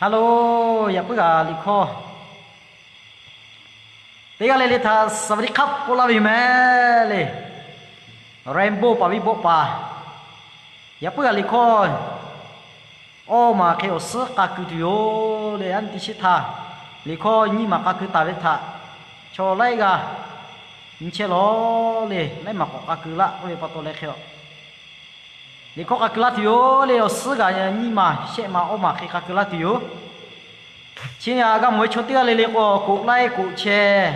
Hello, yaꞈ puiˉ g'a liꞈ hkawˇ teˇ g'aˇ le le htaꞈ สวัสดีครับ k'oˆ laˇ ve yoˬ mehˍ le. Rainbow paˍ viˉ bawˆ paˍ, yaꞈ puiˉ g'a liꞈ hkawˇ awˇ maˬ hk'e awˬ suhˉ k'a ku tuˬ yoˬ le. Aˉ nyi teˇ shiˉ htaˇ liꞈ hkawˇ nyiˇ maˬ k'a ku taˍ ve htaꞈ chaw laiˉ g'aˇ nyi chehˇ lawˬ le. Laiˉ maˬ k'awꞈ k'a ku laˇ k'oˆ ve pa taw leh hk'e a liꞈ hkawˇ k'a ku laˇ tuˬ yoˬ le. Awˬ suhˉ g'aꞈ nyiˇ maˬ shehˆ maˬ awˇ maˬ hk'e k'a ku laˇ tuˬ yoˬ. Chi aꞈ g'a mawˬ ve chaw teˇ g'aˇ le le k'o, กดไลค์ กดแชร์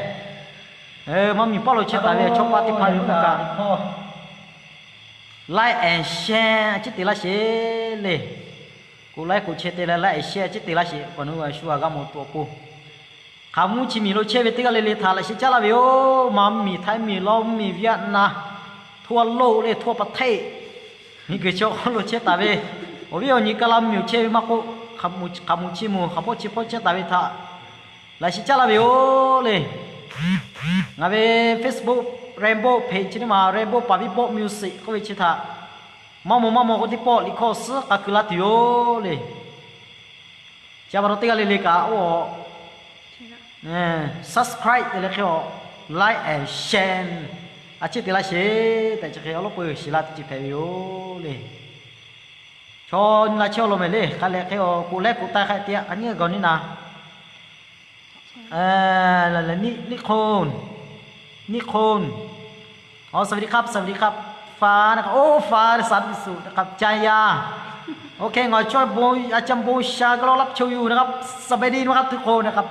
maˇ miˬ paˇ lo chehˇ taˍ ve chaw paˆ teˇ hpaˍ yoˬ kaꞈ, like and share a ciˉ te laˇ sheˍ le. กดไลค์ กดแชร์ te leh like and share a ciˉ te laˇ sheˍ. Awˬ nu a shu aꞈ g'a mawˬ tuˬ awˬ pon, hk'aˬ mvuhˇ chi miˬ lo chehˇ ve teˇ g'aˇ le le htaꞈ laꞈ sheh caˉ laˇ ve yoˬ. Maˇ miˬ, Htaiˇ miˬ, Laˇ miˬ, Vietnam, ทั่วโลก le, ทั่วประเทศ, miˬ guiˬ chaw hk'aw lo chehˇ taˍ ve awˬ viˉ awˬ nyi Kaˍlaˇ miˬ chehˇ ve maˇ k'oˆ, hk'aˬ mvuhˇ chi mvuhˇ hk'aˬ hpawˇ chi hpawˇ chehˇ taˍ ve htaꞈ laꞈ sheh caˉ laˇ ve yoˬ le. Ngaˬ ve Facebook Rainbow page chi teˇ maˬ Rainbow paˍ viˉ bawˆ music k'oˆ ve chi htaꞈ maˇ mawˬ maˇ mawˬ k'o teˇ pawˆ liꞈ hkawˇ awˬ suhˉ k'a ku laˇ tuˬ yoˬ le. Chi pa taw teˇ g'aˇ le le kaꞈ oˇ subscribe te leh hk'e a, like and share a ciˉ te laˇ sheˍ tehꞈ chi hk'e awˬ lawˉ peuˬ shiˍ la teˇ ceuˬ hpehꞈ ve yoˬ le. Chaw nyi la chehˇ awˬ lawn mehˍ le. Hk'a leh hk'e a กดไลค์ กดแชร์ hk'a te a k'a nyiˇ g'aw niˇ na Niˆ hk'oˆ, Niˆ hk'oˆ, สวัสดีครับ สวัสดีครับ Fa, oˇ fa, สามสิบ นะครับ Jaya, OK, ngaˬ chaw bon a ca bon sha ga law laˇ chaw yuˬ นะครับ สบายดี นะครับ ทุกคน นะครับ.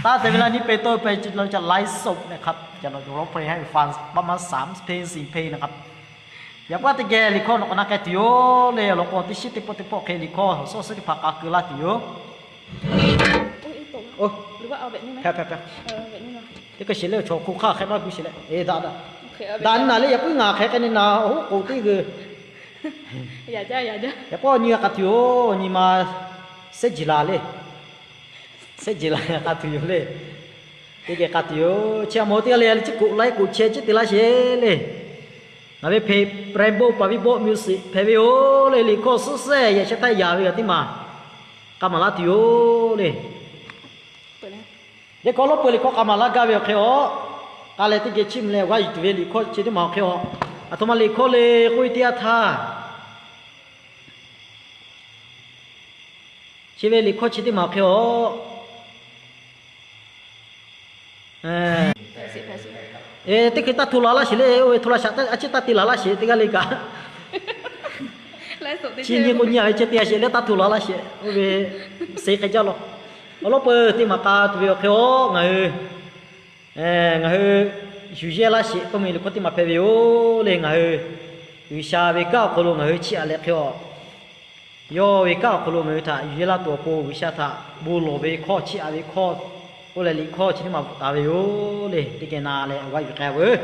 Taˇ te ve la nyi pe tawˇ pe la ca ไลฟ์สด นะครับ จะ ร้องเพลงให้ฟัง ประมาณ สามเพลง สี่เพลง นะครับ. Yaꞈ puiˉ teˇ geh liꞈ hkawˇ nawˬ k'awꞈ na k'ai tuˬ yoˬ le. Awˬ lawn k'o teˇ shiˉ teˇ pawˆ teˇ pawˆ hk'e liꞈ hkawˇ awˬ suhˉ teˇ hpaˍ k'a ku laˇ tuˬ yoˬ. Teˇ hkui shiˍ leh chaw hk'oˆ hk'aˇ hk'e maˇ gu shiˍ leh, daꞈ daꞈ, daꞈ naˍ le. Yaꞈ puiˉ ngaˬ hk'e k'ai ni naˍ, oˉ k'oˍ teˇ g'uiˬ. Yaꞈ puiˉ awˬ nyi g'a k'a tuˬ yoˬ. Awˬ nyi ma sehˉ jiˬ laˬ le. Sehˉ jiˬ laˬ k'a tuˬ yoˬ le. Teˇ geh k'a tuˬ yoˬ. Chi a maw teˇ g'aˇ le le chi กดไลค์ กดแชร์ a ciˉ te laˇ sheˍ le. Ngaˬ ve เพจ Rainbow paˍ viˉ bawˆ music hpehꞈ ve yoˬ le. Liꞈ hkawˇ suhˉ sehˉ yaꞈ shehˉ htaˇ yaˍ ve kaꞈ teˇ maˬ k'a maˍ laˇ tuˬ yoˬ le. Yaꞈ hk'aˇ lawˉ peuˬ liꞈ hkawˇ k'a maˍ laˇ gaˇ ve awˬ hk'e a, k'a leh teˇ geh chiˇ mvuh leh g'aˇ yuˬ tuˬ ve liꞈ hkawˇ chi teˇ maˬ awˬ hk'e a, aˬ htoꞈ ma liꞈ hkawˇ le k'oˆ ve teˇ yanˇ htaˇ, chi ve liꞈ hkawˇ chi teˇ maˬ awˬ hk'e a, teˇ hkui taˇ hto la laˇ sheˍ le. Oˇ ve hto la shaꞈ a ciˉ taˇ te la laˇ sheˍ teˇ g'aˇ le kaꞈ, chi nyi k'o nyi a ve ceh te a sheˍ leh taˇ hto la laˇ sheˍ. Oˇ ve suh k'ai jaˇ law. Awˬ lawˉ peuˬ teˇ maˬ k'a tuˬ ve awˬ hk'e a, ngaˬ hui ngaˬ hui yuˬ yehˇ laˇ sheˍ k'oˆ ve liꞈ hkawˇ teˇ maˬ hpehꞈ ve yoˬ le. Ngaˬ hui G'uiˬsha ve kanˉ awˬ hk'aw lo ngaˬ hui chiˇ aꞈ leh hk'e a, yawˇ ve kanˉ awˬ hk'aw lo ngaˬ hui htaꞈ yuˬ yehˇ laˇ tuˬ awˬ pon G'uiˬsha htaꞈ bon lawˬ ve hkawˇ chiˇ aꞈ ve hkawˇ k'oˆ leh liꞈ hkawˇ chi teˇ maˬ bvuhꞈ taˍ ve yoˬ le. Teˇ geh na leh awˬ g'aˇ yuˬ k'ai veuˬ.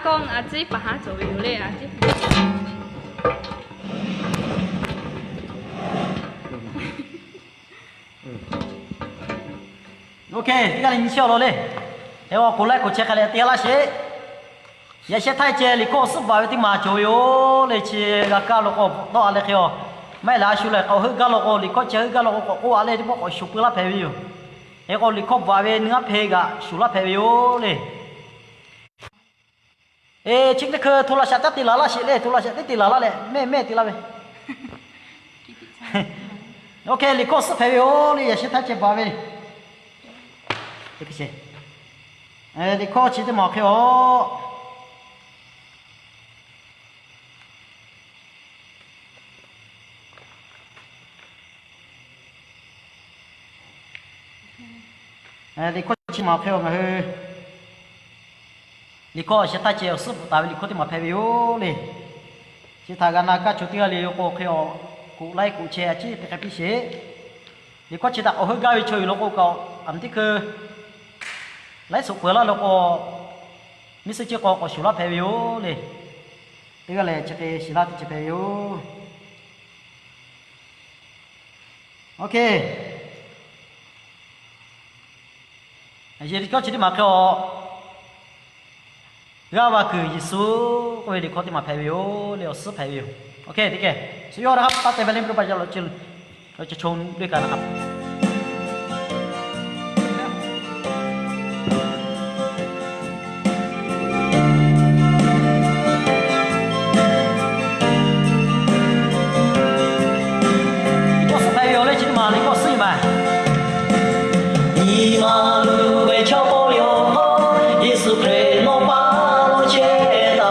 Kawˇ a ciˉ paˍ haˉ cawˬ ve yoˬ le, a ciˉ. Oˇ hk'e teˇ g'aˇ le nyi chehˇ-aw law le. Hk'e k'o, k'oˍ laiˉ k'oˍ chehˇ hk'a leh te laˇ sheˍ. Yaꞈ sheh htaˇ ceh liꞈ hkawˇ awˬ suhˉ bvuhꞈ ve teˇ maˬ cawˬ ve yoˬ le. Chi g'a kaˇ law k'o, dawˇ a leh hk'e-aw, maˇ heˆ leh a shu lehˬ k'awꞈ heuˆ gaˇ law k'o, liꞈ hkawˇ chi heuˆ gaˇ law k'o, k'awꞈ k'oˆ a leh teˇ pawˆ k'awꞈ shuˍ pui laˇ hpehꞈ ve yoˬ. Hk'e k'o, liꞈ hkawˇ bvuhꞈ ve nyi haˉ hpehꞈ kaꞈ shuˍ laˇ hpehꞈ ve yoˬ le. Eˬ, chi teˇ hkui hto laꞈ shaꞈ taˉ te laˬ laˇ sheˍ le, hto laꞈ shaꞈ teˇ te laˬ laˇ leh mehˆ mehˆ te laˇ ve. Oˇ hk'e liꞈ hkawˇ suhˉ hpehꞈ ve yoˬ le, yaꞈ sheh htaˇ ceh bvuhꞈ ve. Liꞈ hkawˇ chi teˇ maˬ hk'e-aw. Liꞈ hkawˇ chi maˬ hk'e-aw ngaˬ hui liꞈ hkawˇ sheh htaˇ ceh awˬ suhˉ bvuhꞈ taˍ ve liꞈ hkawˇ teˇ maˬ hpehꞈ ve yoˬ le. Chi htaꞈ g'a na kaˇ chaw teˇ g'aˇ le k'o hk'e-aw, k'oˍ laiˉ k'oˍ chehˇ a ciˉ te hk'a piˇ sheˍ. Liꞈ hkawˇ chi htaꞈ k'awꞈ heuˆ gaˇ ve chaw yuˬ law k'o kaꞈ, aˬ miˍ teˇ hkui laiˉ suhˍ peuˬ laˇ law k'o, miˇ suhˉ ceˇ k'aw k'awꞈ shuˍ laˇ hpehꞈ ve yoˬ le. Teˇ g'aˇ lehˬ chi hk'e shiˍ laˇ teˇ ceuˬ hpehꞈ ve yoˬ. Oˇ hk'e, liꞈ hkawˇ chi teˇ maˬ hk'e-aw, g'aˇ va kuiˬ Yeˍsuˆ k'oˆ ve liꞈ hkawˇ teˇ maˬ hpehꞈ ve yoˬ le, awˬ suhˉ hpehꞈ ve yoˬ. Oˇ hk'e teˇ g'aˇ, suh yawˇ htaꞈ haˉ paˇ te ve le, mvuhˇ pa ca lawꞈ ce, lawꞈ ce chon deˇ kaꞈ na hk'a Liꞈ hkawˇ suhˉ hpehꞈ ve yoˬ le, chi teˇ maˬ liꞈ hkawˇ suhˉ nyi ma. Nyi ma luˬ ve chaw k'o yoˬ k'o, Yeˍsuˆ Hkriꞈ nawˬ paˇ lo chehˇ taˍ.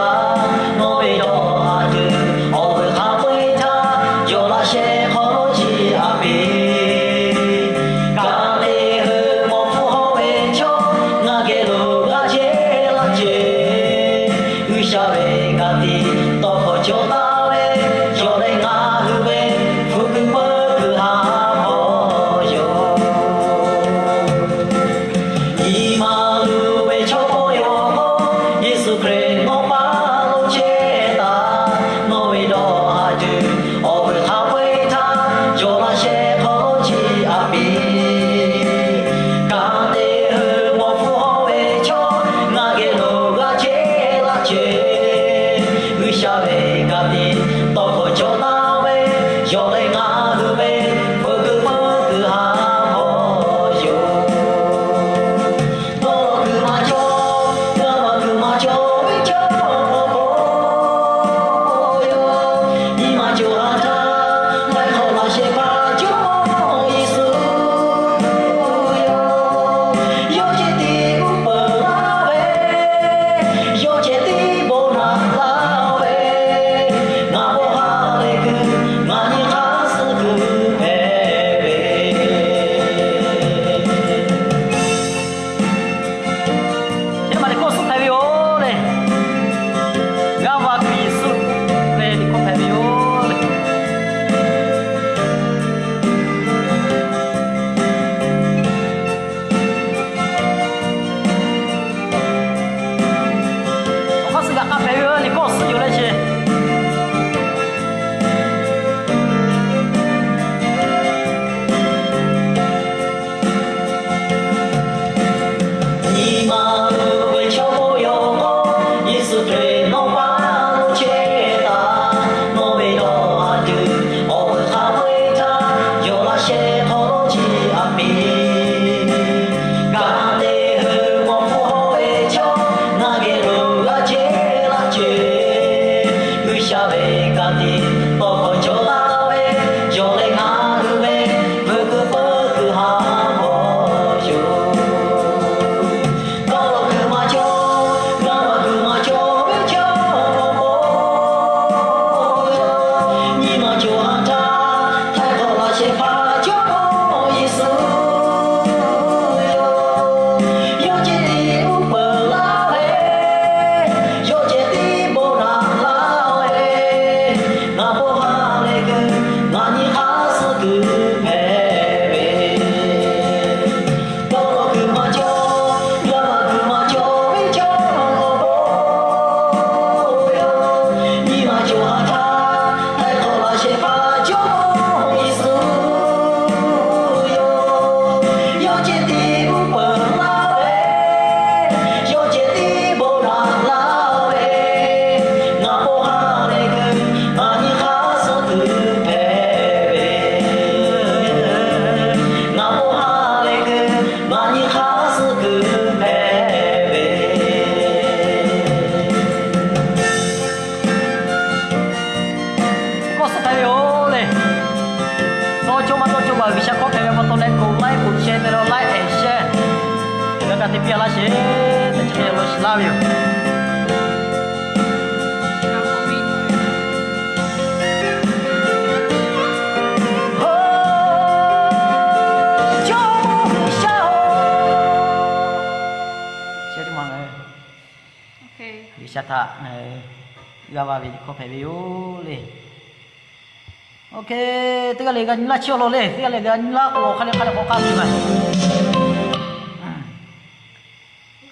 Nawˬ ve dawˇ haˍ tuˬ awˬ vuiˬ hk'a peu-eˬ htaˇ, yawˬ laꞈ sheh hk'aw lo chi a peˍ. Ka te hui mawˬ hpfuhˇ hawˉ ve chaw, ngaˬ geh lo g'a chehˇ laˇ ceˬ. G'uiˬsha ve ka tiꞈ tawˇ hkawˇ cawˬ taˍ ve, yawˬ leh ngaˬ hui ve hpu kuiˬ peuˬ kuiˬ ha k'aw yoˬ. G'a te piˇ a laˇ sheˍ tehꞈ chi hk'e lo shiˍ laˇ ve yoˬ. Jawˇmawˇ G'uiˬsha-oˬ, chi teˇ maˬ ngaˬ hui G'uiˬsha htaꞈ ngaˬ hui g'a va ve hkawˇ hpehꞈ ve yoˬ le. Oˇ hk'e teˇ g'aˇ le g'a nyi laˇ chiˇ awˬ lawn le, teˇ g'aˇ le g'a nyi laˇ k'o hk'a le hk'a le k'awꞈ k'aˇ tuˬ ve.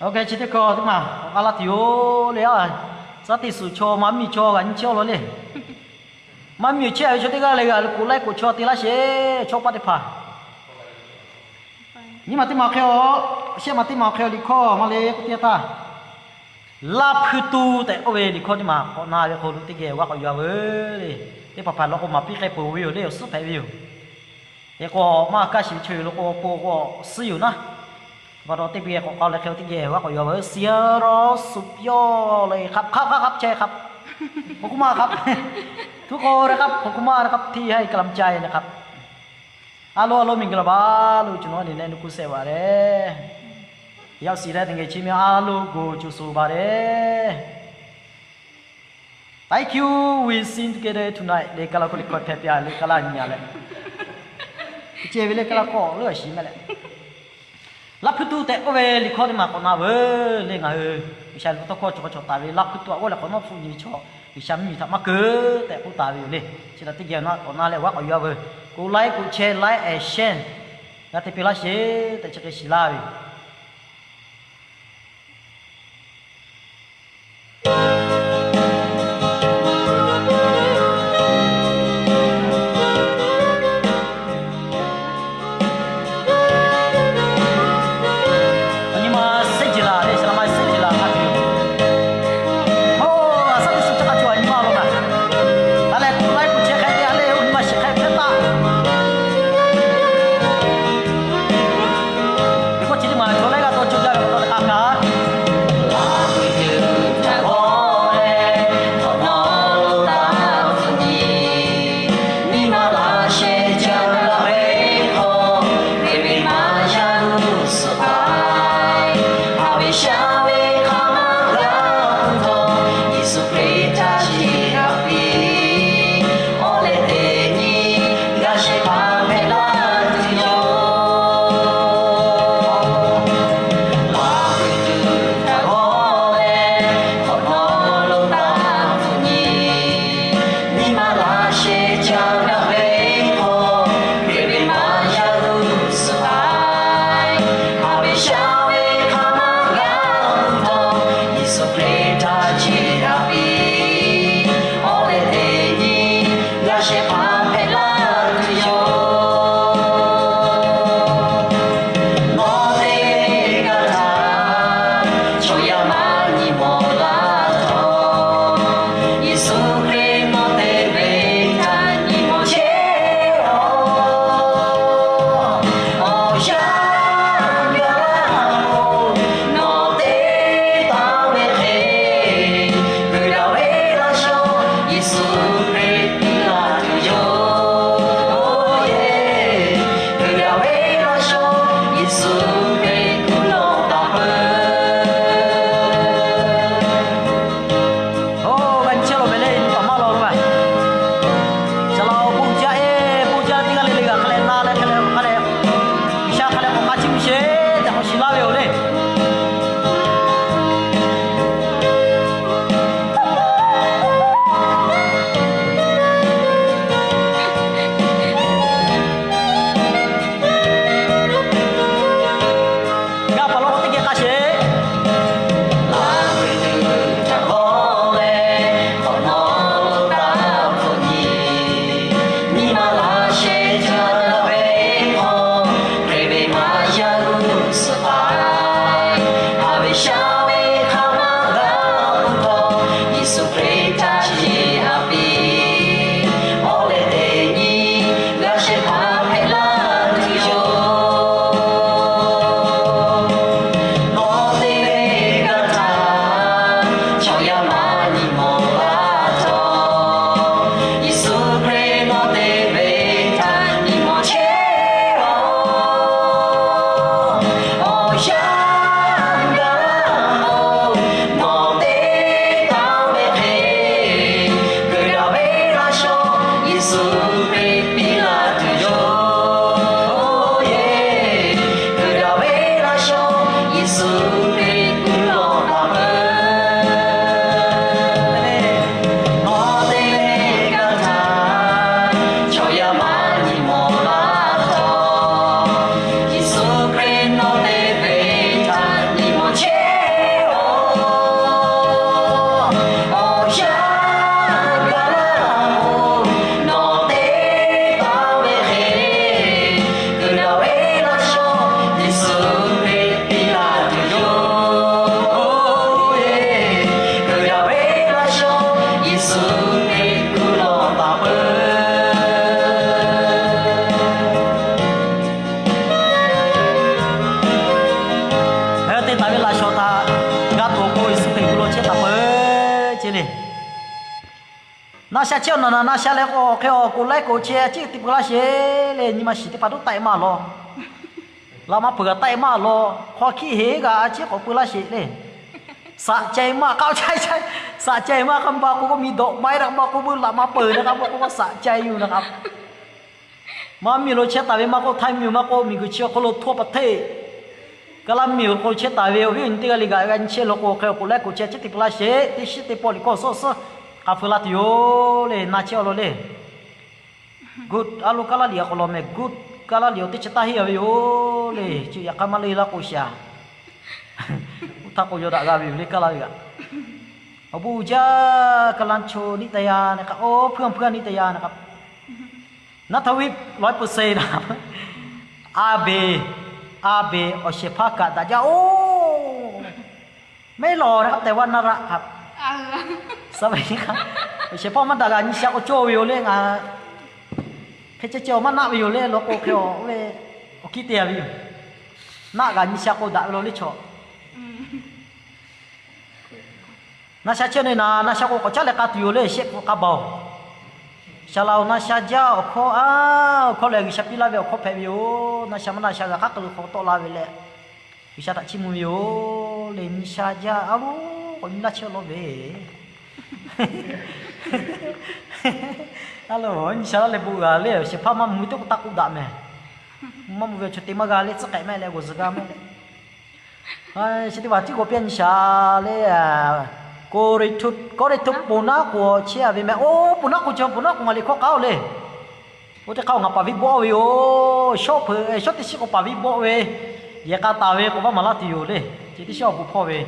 Oˇ hk'e chi teˇ hkawˇ teˇ maˬ k'awꞈ k'aˇ laˇ tuˬ yoˬ le. Aˬ, shaˉ teˇ suhˍ chaw maˇ miˬ chaw g'a nyi chiˇ awˬ lawn le. Maˇ miˬ chehˇ ve chaw teˇ g'aˇ le g'a lo k'oꞈ laiˉ k'oꞈ chaw te laˇ sheˍ. Chaw paˆ teˇ hpaˍ nyi ma teˇ maˬ hk'e-o, shehˆ ma teˇ maˬ hk'e-o liꞈ hkawˇ maˇ le k'oˆ teˇ htaˇ, Laˇ hpuiˇ tuˇ tehꞈ k'oˆ ve liꞈ hkawˇ teˇ maˬ k'awꞈ na ve k'o, lo teˇ geh g'a k'awꞈ yuˬ-a veuˬ le. Teˇ hpaˍ hpaˍ law k'o maˍ piˇ k'ai peuˬ ve yoˬ le, awˬ suhˉ hpehꞈ ve yoˬ. Hk'e k'o maˇ kaˇ shiˍ ve chaw yoˬ law k'o po k'o suhˉ yoˬ naˉ. Pa taw teˇ geh k'awꞈ k'aw leh hk'e-o teˇ geh g'a k'awꞈ yuˬ-a veuˬ. เสียงร้องสุดยอดเลยครับ ครับ ครับ ครับ ใช่ครับ ขอบคุณมากครับ ทุกคนนะครับ ขอบคุณมากนะครับ ที่ให้กำลังใจนะครับ အားလုံး အားလုံး မင်္ဂလာပါလို့ ကျွန်တော်အနေနဲ့ နှုတ်ခွန်းဆက်ပါတယ်။ ရောက်ရှိတဲ့ သူငယ်ချင်းများ အားလုံးကို ကြိုဆိုပါတယ်။ Thank you, we sing together tonight. Le kala koli kaweh hpehꞈ pya le kala nyi a leh, ceh ve le kala kawˆ leuˉ a shiˍ meh leh, Laˇ hpuiˇ tuˇ tehꞈ k'oˆ ve liꞈ hkawˇ teˇ maˬ k'awꞈ na veuˬ le. Ngaˬ hui G'uiˬsha ve tawˇ hkawˇ cawˬ k'aw cawˬ taˍ ve Laˇ hpuiˇ tuˇ a k'oˆ leh k'awꞈ nawˉ hpfuhˆ nyi ve chaw, G'uiˬsha mvuhˇmiˬ htaꞈ maˇ keu tehꞈ k'oˆ taˍ ve yoˬ le. Chi htaꞈ teˇ geh na k'awꞈ na leh g'a k'awꞈ yuˬ-a veuˬ. K'oꞈ laiˉ k'oꞈ chehˇ laiˉ ehˍ shehˇ g'a te piˇ laˇ sheˍ tehꞈ chi hk'e shiˍ laˇ ve yoˬ. Nyi ma seˉ jeˬ laˬ le, saˍ laꞈ ma seˉ jeˬ laˬ hk'a tuˬ yoˬ. Oˇ, a shaˉ teˇ suhˍ chaw hk'a cawˬ a nyi ma lo kaꞈ, a lehˬ k'oꞈ laiˉ k'oꞈ chehˇ hk'e te a leh, oˇ nyi ma shiˍ hk'e hpehˇ taˆ. Teˇ hkawˇ chi teˇ maˬ chaw laiˉ g'aˇ taw co jaˇ ve awˬ taw teˇ hk'a kaꞈ, Oˇ, g'a nyi chehˇ lawˬ meh le, nyi paˍ maˇ lawˬ ve. Shaˍ laꞈ awˬ bon jaˇ e, bon jaˇ teˇ g'aˇ le le g'a hk'a leh na leh hk'a leh k'awꞈ hk'a leh, G'uiˬsha hk'a leh k'awꞈ k'ai chiˇ mvuh sheˍ tehꞈ k'awꞈ shiˍ laˇ ve yoˬ le. G'a paˍ law k'o teˇ geh k'a sheˍ. Laꞈ shawnˍ htaꞈ g'a tuˬ awˬ pon Yeˍsuˆ Hkriꞈ gu law chehˇ taˍ peuˬ ceˇ le. Na sha chehˇ awˬ naˬ naˬ na sha leh k'o, awˬ hk'e awˬ k'oˍ laiˉ k'oˍ chehˇ a ciˉ te peuˬ laˇ sheˍ le. Nyi ma shiˍ teˇ hpaˍ toˉ taiˆ maˇ law. Laꞈ ma peuˬ g'a taiˆ maˇ law. Hk'aw hkiˆ heˍ g'a a ciˉ k'awꞈ peu laˇ sheˍ le. Saꞈ cai maˇ k'aoˆ ca ca, saꞈ cai maˇ k'aoˆ ba k'o, k'o mi dawꞈ ma e daꞈ ba k'o, bu laꞈ ma peuˬ na k'a ba k'o, k'o saꞈ cai yoˬ na k'a. Maˇ miˬ lo chehˇ taˍ ve maˇ k'oˆ, Htaiˇ miˬ maˇ k'oˆ, miˬguiˬ chi awˬ hk'aw lo htawˇ pa hteˇ, Kaˇlaˇ miˬ awˬ hk'aw lo chehˇ taˍ ve awˬ viˉ awˬ nyi teˇ g'aˇ le g'aꞈ g'a nyi chehˇ law k'o, hk'e awˬ k'oˍ laiˉ k'oˍ chehˇ a ciˉ te peuˬ laˇ sheˍ. Teˇ shiˉ teˇ pawˆ liꞈ hkawˇ suhˉ suhˉ k'a feu la tuˬ yoˬ le. Na chehˇ a law le. Good. A lo Kaˇlaˇ liꞈ a k'awꞈ law meh. Good. Kaˇlaˇ liꞈ awˬ teˇ chi taˇ henˇ a ve yoˬ le. Chi yaꞈ hk'aˇ maˇ le laˇ k'o shaˍ. Oˇ htaˇ k'o yaw daꞈ g'a ve yoˬ le Kaˇlaˇ ve g'aꞈ. Awˬ bon uiˍ jaˇ Kaˇlaˇ chaw niˆ taˇ yaˇ na k'a, oˇ hpuiˇ a hpuiˇ a niˆ taˇ yaˇ na k'a. Naˇ htaˇ ve lawehˉ peuˬ se na. A beˬ, a beˬ awˬ shehˍ hpaˇ kaꞈ daꞈ jaˇ oˬ. Mehˉ lawˬ na k'a tehˬ vaˇ naˇ raˆ k'a. Awˬ shehˍ hpaˇ maˇ daꞈ g'a nyi sha k'o cawˇ ve yoˬ le ngaˬ. Hk'e ceh ceh awˬ maˇ naˆ ve yoˬ le. Law k'o hk'e awˬ le, awˬ kiˇ te a ve yoˬ. Naˆ g'a nyi sha k'o daꞈ ve law le chaw. Na sha chehˇ ne na, na sha k'o k'awꞈ caˉ leh k'a tuˬ yoˬ le. Shehˆ k'o k'a baˬ oˬ. Shaˍ laꞈ oˬ, na sha jaˇ awˬ hkawˇ a, awˬ hkawˇ lehˬ G'uiˬsha piˇ laˇ ve awˬ hkawˇ hpehꞈ ve yoˬ. Na sha maˇ na sha g'a hk'aˉ k'ai lo hk'aw tawˆ la ve leh, G'uiˬsha htaꞈ chiˇ mvuh ve yoˬ le. Nyi sha jaˇ a loˬ, k'awꞈ nyi laˇ chehˇ law ve. A loˬ, nyi sha laˇ leh bon g'a le. Awˬ shehˍ hpaˇ maˇ mvuh ve teˇ k'o taˇ k'oˆ daꞈ mehˍ. Maˇ mvuh ve awˬ chaw te maˇ g'a le, tcuhˉ k'ehꞈ mehˆ leh g'awˬ zuhˬ g'a mehˆ leh. Chi teˇ hpaˍ tiˉ k'o piˇ nyi sha le. Kawˇrenˍhtuˆ, Kawˇrenˍhtuˆ ponˬ naˉ k'o chehˇ a ve meh. Oˇ ponˬ naˉ k'o chi, ponˬ naˉ k'o ngaˬ liꞈ hkawˇ k'aoˉ le. Oˇ teˇ hk'aˇ ngaˬ paˍ viˉ bawˆ ve yoˬ. Shawˉ hpeuꞈ, shawˉ teˇ shiˉ k'o paˍ viˉ bawˆ ve, yehˬ k'a taˍ ve k'o vaˇ maˍ laˇ tuˬ yoˬ le. Chi teˇ shiˉ awˬ bon hpawˇ ve,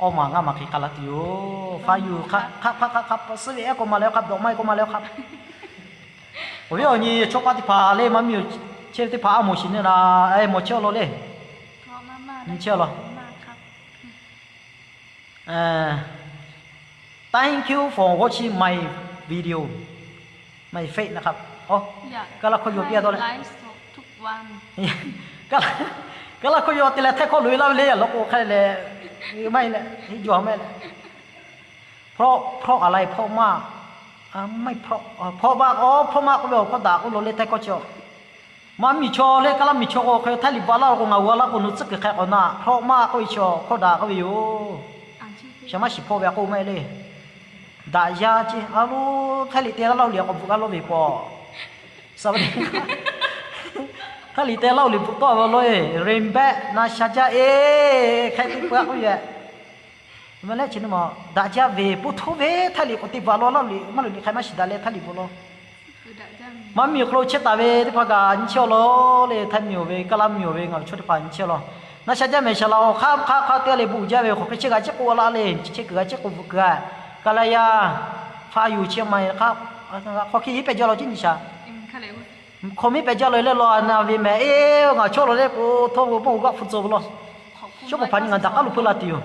awˇ maˬ ngaˇ maˬ hk'e k'a la tuˬ yoˬ. Fa yuˬ hk'a hk'a hk'a hk'a suhˉ ve ehˉ k'o maˇ leh hk'a, dawꞈ maˇ e k'o maˇ leh hk'a. Awˬ viˉ awˬ nyi chaw paˆ teˇ hpaˍ le, maˇ miˬ chehˇ ve teˇ hpaˍ a mawˬ shiˍ ne la, mawˬ chehˇ a law le. Nyi chehˇ a law. Thank you for watching my video, my face na k'a. Kaˇlaˇ hkawˇ yaw piˇ a dawˇ leh, Kaˇlaˇ hkawˇ yaw te leh Htaiˇ hkawˇ loꞈ e laˇ ve le. Law k'o hk'e leh, maˇ heˆ leh, heˆ jaw maˇ heˆ leh, เพราะ เพราะอะไร เพราะมาก maˇ heˆ เพราะ เพราะมาก อ๋อ เพราะมาก k'oˆ ve awˬ hkawˇ daꞈ k'oˆ lo le Htaiˇ hkawˇ chi. Maˇ miˬ chaw le, Kaˇlaˇ miˬ chaw k'o hk'e Htaiˇ liꞈ bvuhꞈ laˇ k'o ngaˬ hui a laˇ k'o nawˬ tcuhˉ kuiˬ hk'e k'awꞈ na, เพราะมาก k'oˆ ve chi awˬ hkawˇ daꞈ k'oˆ ve yoˬ. Shaˍ maˇ shiˍ hpawˇ ve a k'oˆ maˇ heˆ le. Daꞈ yaˇ ceˇ a loˬ, Htaiˇ liꞈ te laˇ laˇ liꞈ k'awꞈ bvuhꞈ g'a law ve paw. Htaiˇ liꞈ te laˇ liꞈ bvuhꞈ tawˆ ve law e, เรียนแบบ na sha jaˇ e, hk'e te peu a k'oˆ ve. Maˇ lehˆ chi neˇ ma daꞈ jaˇ ve, po htoˇ ve Htaiˇ liꞈ k'awꞈ te bvuhꞈ law laˇ liꞈ, maˇ loꞈ liꞈ hk'e maˇ shiˍ daꞈ leh Htaiˇ liꞈ bvuhꞈ law. Maˇ miˬ awˬ hk'aw lo chehˇ taˍ ve teˇ hpaˍ kaꞈ nyi chehˇ a law le. Htaiˇ miˬ awˬ ve, Kaˇlaˇ miˬ awˬ ve, ngaˬ hui chaw teˇ hpaˍ nyi chehˇ a law. Na sha jaˇ mehˍ, shaˍ laꞈ awˬ hk'aˇ hk'aˇ hk'aˇ te leh bon uiˍ jaˇ ve, hk'aˬ hk'e chehˇ g'a chehˇ k'oˆ a laˇ le, chi chehˇ kuiˬ g'a chehˇ k'oˆ bvuhꞈ kuiˬ a. Kaˇlaˇ yaˇ, Hpa yuˬ chi ma hk'aˇ, hk'aw hkiˇ heˉ pehꞈ jaˇ law ceˇ nyi shaˍ. Hk'aw miˉ pehꞈ jaˇ law leh law na ve mehˍ, eˬ, ngaˬ chawˇ law leh k'o htawˇ ve mawˇ g'aˆ hpu tcuh ve law. Shawˉ pawˍ hpaˍ nyi ngaˬ daꞈ k'aˉ lo peu la tuˬ yoˬ.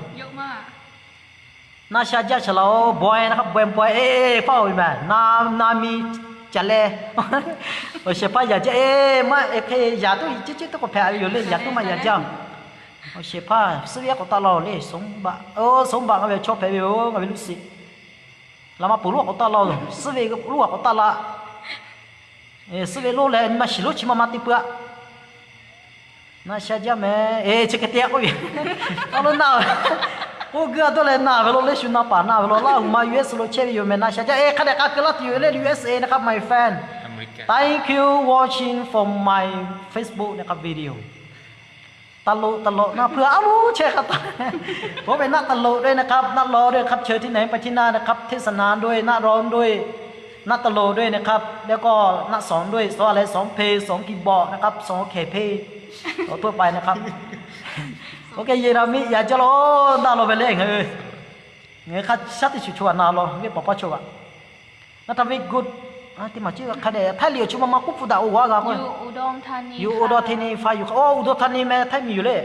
Na sha jaˇ shaˍ laꞈ-oˬ, bawehˇ na hk'a bawehˇ bawehˇ, eˬ, eˬ, hpaˇ-oˬ ve mehˍ, na, na mi caꞈ leh, awˬ shehˍ hpaˇ yaꞈ jaˇ, eˬ, maˇ hk'e yaꞈ tuˬ ceˇ ceˇ tuˬ k'awꞈ hpehꞈ ve yoˬ le, yaꞈ tuˬ maˇ yaꞈ jaˇ. Awˬ shehˍ hpaˇ suhˉ ve k'awꞈ taˆ laˇ-oˬ le, สมบัติ, โอ้ สมบัติ ngaˬ ve chaw hpehꞈ ve yoˬ, ngaˬ ve ลูกศิษย์. Laꞈ ma peuˬ lonˉ k'awꞈ taˆ laˇ-oˬ, suhˉ ve lonˉ k'awꞈ taˆ la. Suhˉ ve lonˉ leh nyi ma shiˍ lonˉ chi ma ma te peuˬ-a. Na sha jaˇ mehˍ, eˬ, chi hk'e te-a k'oˆ ve. Taˇ lonˉ na, k'oˆ guiˇ a dawˇ leh na ve law, leh shu na paˍ na ve law, Laˇ huˍ ma U S lo chehˇ ve yoˬ mehˍ, na sha jaˇ. Eˬ, hk'a dehꞈ k'a keu laˇ tuˬ yoˬ le, U S A na hk'a, my friend. Thank you watching from my Facebook na hk'a video. ตลก ตลก na hpu a loˬ chehˇ hk'a taˇ. K'oˆ ve naˆ ตลก dawˇ na hk'a, naˆ law dawˇ hk'a, เชิญที่ไหนไปที่นั่นนะครับ เทศนาด้วย นักร้องด้วย นักตลกด้วยนะครับ แล้วก็นักสอนด้วย สอนอะไร สอนเพลง สอนคีย์บอร์ดนะครับ สอนแขกเพลง ขอทั่วไปนะครับ Oˇ hk'e yeˬ la miˇ yaꞈ jaˇ law, naˆ law ve le ngaˬ hui. Ngaˬ hui hk'a shaˉ teˇ shuˍ chaw g'a na law, venˇ paˍ paˇ chaw g'a. Naˆ htaˇ ve good. Teˇ maˬ ceˇ hk'a dehꞈ Htaiˇ liꞈ awˬ chi ma ma k'oˆ pfuhˇ daꞈ oˬ g'a k'o, อยู่อุดรธานี Hpa yuˬ hk'a, oˇ, อุดรธานี meh Htaiˇ miˬ yoˬ le.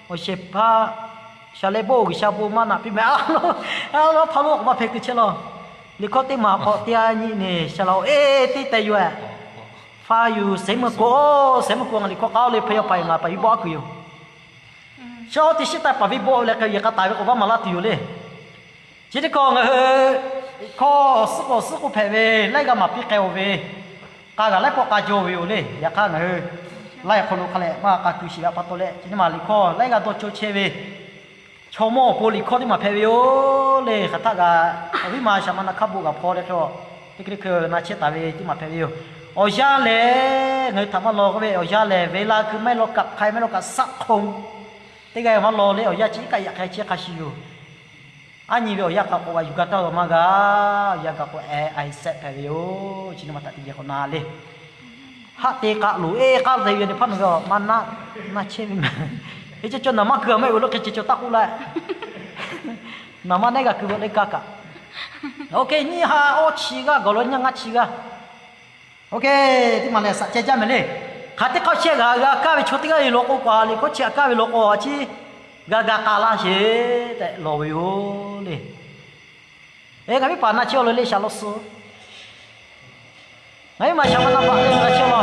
Awˬ shehˍ hpaˇ, shaˍ leh bon G'uiˬsha bon maˇ naꞈ piˇ meh. A, a, hpaˇ lonˉ k'awꞈ maˇ hpehꞈ kuiˬ chehˇ law. Liꞈ hkawˇ teˇ maˬ k'awꞈ te-a nyi neˬ shaˍ laꞈ-oˬ, eˬ, teˇ teh yoˬ-eh. Hpa yuˬ เสียงเมืองโก โอ้ เสียงเมืองโก ngaˬ liꞈ hkawˇ k'aoˉ le, hpaˇ yaˇ paˍ ngaˬ paˍ iˉ bawˆ a kuiˬ yoˬ. Shaˉ hawˉ teˇ shiˉ taˇ paˍ viˇ bawˆ leh k'ai, yehˬ k'a taˍ ve k'awꞈ vaˇ maˍ laˇ tuˬ yoˬ le. Chi teˇ hkawˇ ngaˬ hui hkawˇ suhˉ k'awꞈ suhˉ k'oˆ hpehꞈ ve, laiˉ g'aˇ maˍ piˇ k'ai-oˬ ve, k'a gaˬ laiˉ pawˆ k'a jaw ve yoˬ le. Yaꞈ hk'aˇ ngaˬ hui laiˉ hk'aw lo hk'a lehˬ maˇ k'a kuiˬ sheˍ ve pa taw leh, chi nyi ma liꞈ hkawˇ laiˉ g'aˇ dawˇ caw chehˇ ve, chaw mawˇ awˬ pon liꞈ hkawˇ teˇ maˬ hpehꞈ ve yoˬ le. Hk'aˬ htaˆ kaꞈ awˬ viˉ ma shaˍ ma na hk'aˇ bon g'a hpaw leh hk'e, teˇ hkui teˇ hkui na chehˇ taˍ ve teˇ maˬ hpehꞈ ve yoˬ. Awˬ yanˇ lehˬ, ngaˬ hui htaꞈ maˇ law k'oˆ ve, awˬ yanˇ lehˬ ve la ku maˇ heˆ law kaꞈ hk'ai maˇ heˆ law kaꞈ saˆ hk'oˆ teˇ g'aˇ maˇ law le. Awˬ yanˇ chi iˉ kaˆ yaꞈ hk'a chehˇ hk'a shuˍ yoˬ. Aˉ nyi ve awˬ yanˇ kaꞈ k'awꞈ g'a yuˬ gaˇ taˇ g'a maˇ g'a. Awˬ yanˇ kaꞈ k'awꞈ e a e sehˆ hpehꞈ ve yoˬ. Chi nyi ma htaꞈ teˇ geh k'awꞈ na le. Haˆ te k'aˆ loˍ e k'aˆ te ve ni hpaˇ nawˬ ve maˇ naˆ, naˆ chehˇ ve maˇ. Heˆ ceh cawˬ naˬ maˇ keu a maˇ heˆ ve lo hk'e ceh cawˬ taˇ k'oˆ laˇ. Naˬ maˇ nehˉ g'a keu ve teˇ kaˇ kaꞈ. Oˇ hk'e nyiˇ ha awˇ chi g'aˇ gawˬ lo nyiˇ ha ngaˇ chi g'aˇ. Oˇ hk'e teˇ maˬ lehˬ saꞈ ceh jaˇ mehˍ le. Hk'aˬ teˇ hk'aˇ chehˇ g'a g'a kaˇ ve chaw teˇ g'aˇ ve law k'o, kaꞈ liꞈ hkawˇ chi a kaˇ ve law k'o, a chi g'a ga k'a laˇ sheˍ tehꞈ lawˬ ve yoˬ le. Eˬ, ngaˬ viˉ paˍ na chehˇ-oˬ le, shaˍ law suh. Ngaˬ viˉ ma shaˍ ma na paˍ le, na chehˇ law.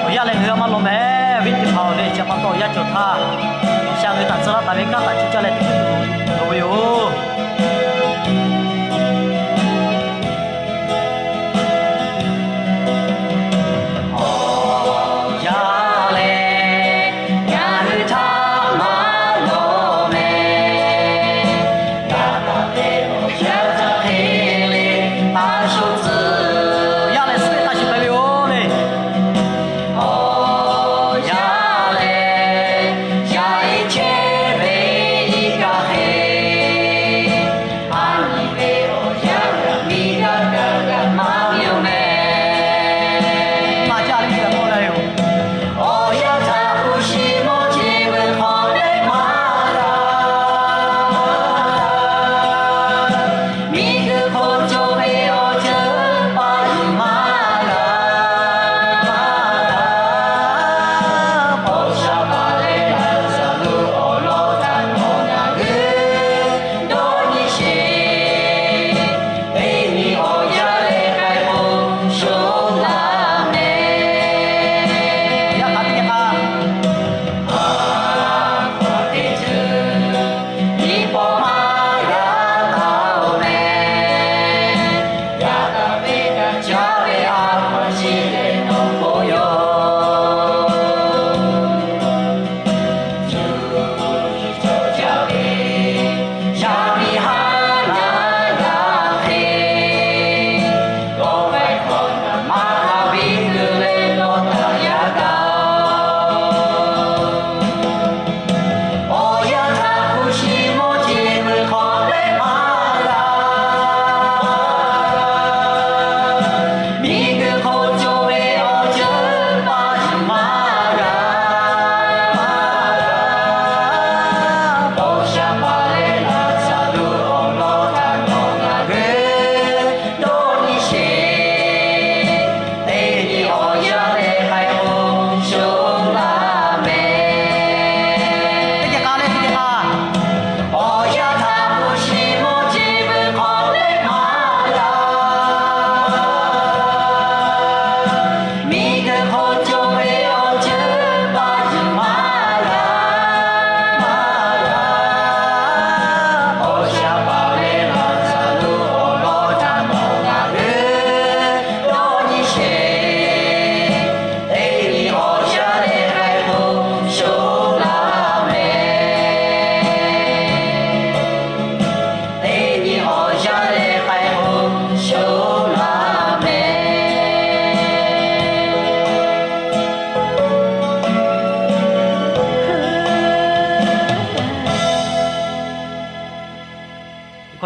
Awˬ yanˇ leh ngaˬ hui a maˇ law mehˍ, awˬ viˉ teˇ hpaˍ-oˬ le. Chi pa taw awˬ yanˇ cawˬ htaˇ, G'uiˬsha ngaˬ hui htaꞈ tcuh laˇ taˍ ve kanˉ htaꞈ cuˇ caˇ leh teˇ hkui tuˬ loˍ ve yoˬ.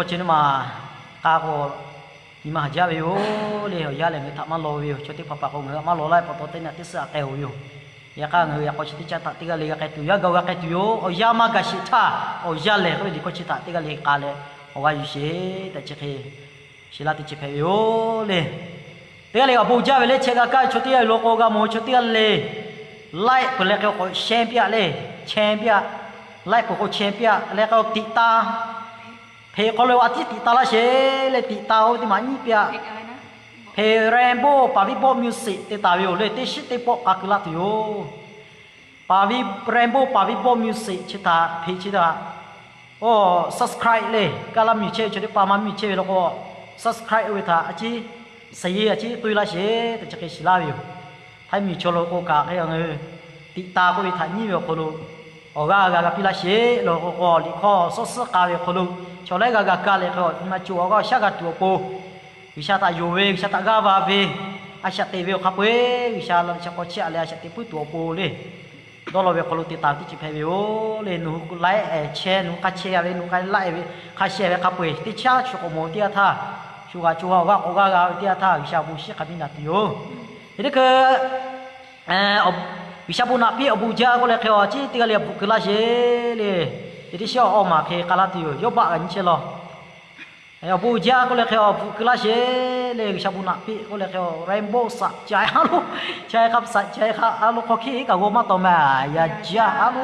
Chi nyi ma k'a k'o, nyi ma haˍ jaˇ ve yoˬ le. Awˬ yanˇ lehˬ ngaˬ hui htaꞈ maˇ law ve yoˬ. Chaw teˇ hpaˍ hpaˍ k'o ngaˬ hui htaꞈ maˇ law laˇ ve pa taw teˇ naꞈ teˇ suhˉ aꞈ k'ai-oˬ ve yoˬ. Yaꞈ hk'aˇ ngaˬ hui yaꞈ k'aw chi teˇ caˇ htaꞈ teˇ g'aˇ le g'a k'ai tuˬ, yaˇ g'a-oˬ g'a k'ai tuˬ yoˬ. Awˬ yanˇ maˇ gaˬ sheˍ htaˇ, awˬ yanˇ lehˬ k'oˆ ve liꞈ hkawˇ chi htaꞈ teˇ g'aˇ le k'a leh awˬ g'aˇ yuˬ sheˍ tehꞈ chi hk'e shiˍ laˇ teˇ chi hpehꞈ ve yoˬ le. Teˇ g'aˇ le g'aꞈ bon jaˇ ve le, chehˇ g'a kaˇ ve chaw teˇ g'aˇ yoˬ law k'o g'a mawˬ ve chaw teˇ g'aˇ le, like peuˬ leh k'o k'awꞈ share piˇ-aꞈ le, share piˇ-aꞈ, like peuˬ k'o share piˇ-aꞈ leh k'o tiꞈ taˇ hpeꞈ hk'aw lo a ciˉ tiꞈ taˇ laˇ sheˍ le, tiꞈ taˇ-oˬ ve teˇ maˬ nyiˇ piˇ-aꞈ. Hpeꞈ Rainbow Paˍ viˉ bawˆ music te taˍ ve yoˬ le, teˇ shiˉ teˇ pawˆ k'a keu laˇ tuˬ yoˬ. Paˍ viˉ Rainbow Paˍ viˉ bawˆ music chi htaꞈ hpeꞈ chi htaꞈ, o, subscribe le, kaˇ laˇ miˬ chehˇ ve chaw teˇ hpaˍ maˇ miˬ chehˇ ve law k'o, subscribe oˇ ve htaꞈ a ciˉ, saˍ yeˬ a ciˉ toˇ laˇ sheˍ tehꞈ chi hk'e shiˍ laˇ ve yoˬ. Htaiˇ miˬ chaw law k'o kaꞈ hk'e ngaˬ hui tiꞈ taˇ k'oˆ ve htaꞈ nyiˇ ve awˬ hk'aw lo awˬ g'aˇ g'a g'a piˇ laˇ sheˍ law k'o k'o, liꞈ hkawˇ suhˉ suhˉ k'a ve awˬ hk'aw lo chaw laiˉ g'aˇ g'a kaˇ leh hk'e nyi ma co awˬ g'aˇ awˬ shaˉ g'a tuˬ awˬ pon, G'uiˬsha htaꞈ yonˍ ve, G'uiˬsha htaꞈ g'aˇ va ve, a shaꞈ teꞈ ve awˬ hk'a peu-eˬ G'uiˬsha la shaꞈ k'aw chehˇ-aꞈ leh a shaꞈ teꞈ puiˉ tuˬ awˬ pon le, dawˇ law ve awˬ hk'aw lo te taˍ ve teˇ ceuˬ hpehꞈ ve yoˬ le. Nawˬ hui k'o laiˉ chehˇ, nawˬ hui hk'a chehˇ ve, nawˬ hui k'ai laˆ-e ve, hk'a shehˍ ve hk'a peu-eˬ teˇ chaˇ shu k'awꞈ mawˬ ve teˇ yanˇ htaˇ, shu g'aꞈ co g'a awˬ g'aˇ k'awꞈ g'aˇ g'a ve teˇ yanˇ htaˇ, G'uiˬsha awˬ bon shiˉ hk'a biˇ na tuˬ yoˬ. Hk'e te hk'e G'uiˬsha bon naꞈ piˇ awˬ bon jaˇ k'oˆ leh hk'e a ciˉ teˇ g'aˇ le a bvuhꞈ keu laˇ sheˍ le. Teˇ shiˉ awˬ awˬ maˬ hk'e k'a laˇ tuˬ yoˬ. Yawˇbaˆ g'aꞈ nyi chehˇ law. Awˬ bon jaˇ k'oˆ leh hk'e a bvuhꞈ keu laˇ sheˍ le. G'uiˬsha bon naꞈ piˇ k'oˆ leh hk'e a rainbow saꞈ ca-e a lo, ca-e hk'a saꞈ ca-e hk'a a lo hk'aw hkiˆ kaꞈ g'aw maˇ tawˍ ma, yaꞈ jaˇ a lo,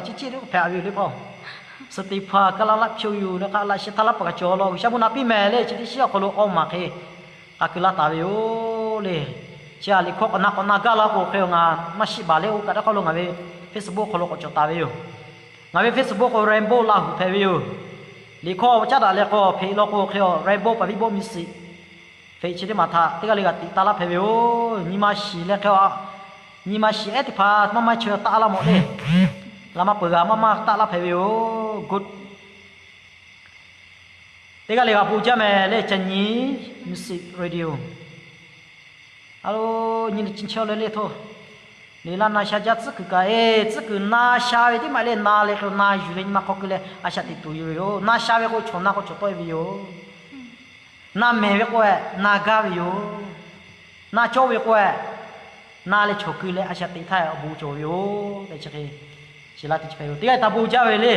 chi chi teˇ hpaˍ hpehꞈ ve yoˬ le hpaw. Suhˍ teˇ hpaˍ kaˇ laˇ laˇ hpaw yoˬ le, k'a laꞈ sheh htaˇ laˇ paˍ kaꞈ cawˬ law. G'uiˬsha bon naꞈ piˇ mehˍ le. Chi teˇ shiˉ awˬ hk'aw lo awˬ maˬ hk'e k'a keu laˇ taˍ ve yoˬ le. Chi a liꞈ hkawˇ k'awꞈ na k'awꞈ na gaˇ la k'o hk'e ngaˬ maˇ shiˍ baˬ leh oˇ kaꞈ teˇ hk'aˇ lo ngaˬ ve Facebook hk'aw lo k'awꞈ cawˬ taˍ ve yoˬ. Ngaˬ ve Facebook k'o Rainbow Lahu hpehꞈ ve yoˬ. Liꞈ hkawˇ caˉ daꞈ leh k'o hpeꞈ law k'o hk'e a Rainbow Paˍ viˉ bawˆ music hpeꞈ chi teˇ maˬ htaꞈ teˇ g'aˇ le g'a tiꞈ taˇ laˇ hpehꞈ ve yoˬ. Nyi ma shiˍ leh hk'e a, nyi ma shiˍ ehˉ teˇ hpaˍ maˇ maˇ chaweh taˆ laˇ mawˬ le. Laꞈ ma peuˬ g'a maˇ maˇ taˆ laˇ hpehꞈ ve yoˬ. Good. Teˇ g'aˇ le g'a bon jaˇ mehˍ le, Canyi Music Radio. A lo, nyi le chi chaw le le hto. Liꞈ laˇ na sha jaˇ tcuhˉ kuiˬ kaꞈ, e, tcuhˉ kuiˬ na sha ve teˇ maˬ le na leh hk'e na yuˬ leh nyi ma hk'aw keu leh a shaꞈ teꞈ tuˬ yoˬ ve yoˬ. Na sha ve k'o chaw na k'o chaw tawˆ-e ve yoˬ. Na mehˍ ve k'o, na gaˇ ve yoˬ. Na cawˇ ve k'o, na leh chaw keu leh a shaꞈ teꞈ htaˇ awˬ bon cawˬ ve yoˬ tehꞈ chi hk'e shiˍ laˇ teˇ chi hpehꞈ yoˬ. Teˇ g'aˇ htaꞈ bon jaˇ ve le.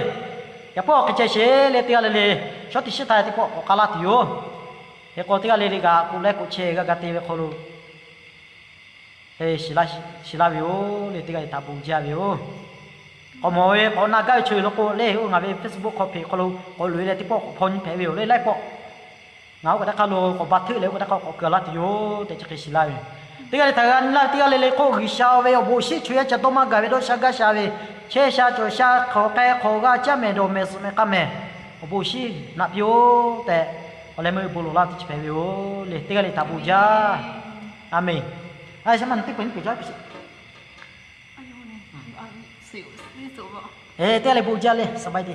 Yaꞈ hpawˇ hk'e ceh sheˍ le, teˇ g'aˇ le le shawˉ teˇ shiˉ htaˇ teˇ pawˆ k'awꞈ k'a laˇ tuˬ yoˬ. Hk'e k'o teˇ g'aˇ le le kaꞈ k'oꞈ leh k'oꞈ chehˇ g'a ga te ve hk'aw lo shiˍ laˇ ve yoˬ le. Teˇ g'aˇ le htaꞈ bon jaˇ ve yoˬ. K'awꞈ mawˬ ve k'awꞈ na gaˇ ve chaw yoˬ law k'o le, ngaˬ ve Facebook hk'aw hpeꞈ hk'aw lo k'awꞈ loꞈ-e leh teˇ pawˆ k'awꞈ hpaw nyi hpehꞈ ve yoˬ le, laiˉ pawˆ. Ngaˬ oˇ kaꞈ teˇ hk'aˇ lo k'awꞈ ba hteuˆ leh oˇ kaꞈ teˇ hk'aˇ k'awꞈ keu laˇ tuˬ yoˬ tehꞈ chi hk'e shiˍ laˇ ve. Teˇ g'aˇ le htaꞈ g'a nyi laˇ ve teˇ g'aˇ le le k'o, G'uiˬsha ve awˬ bon awˬ shiˉ chaw yaˇ ca dawˇ maˇ gaˬ ve dawˇ sha gaˇ sha ve, chehˇ sha cawˬ sha hk'aˬ k'ai hk'aˬ g'a caˇ mehˍ dawˬ mehˍ suhˍ mehˍ k'a mehˍ, awˬ bon awˬ shiˉ naꞈ piˇ-oˆ tehꞈ, awˬ leh meuˇ bon lawˬ laˇ teˇ chi hpehꞈ ve yoˬ le. Teˇ g'aˇ le htaꞈ bon jaˇ. A menˬ. A, teˇ g'aˇ le bon jaˇ le, saˍ baˆ te.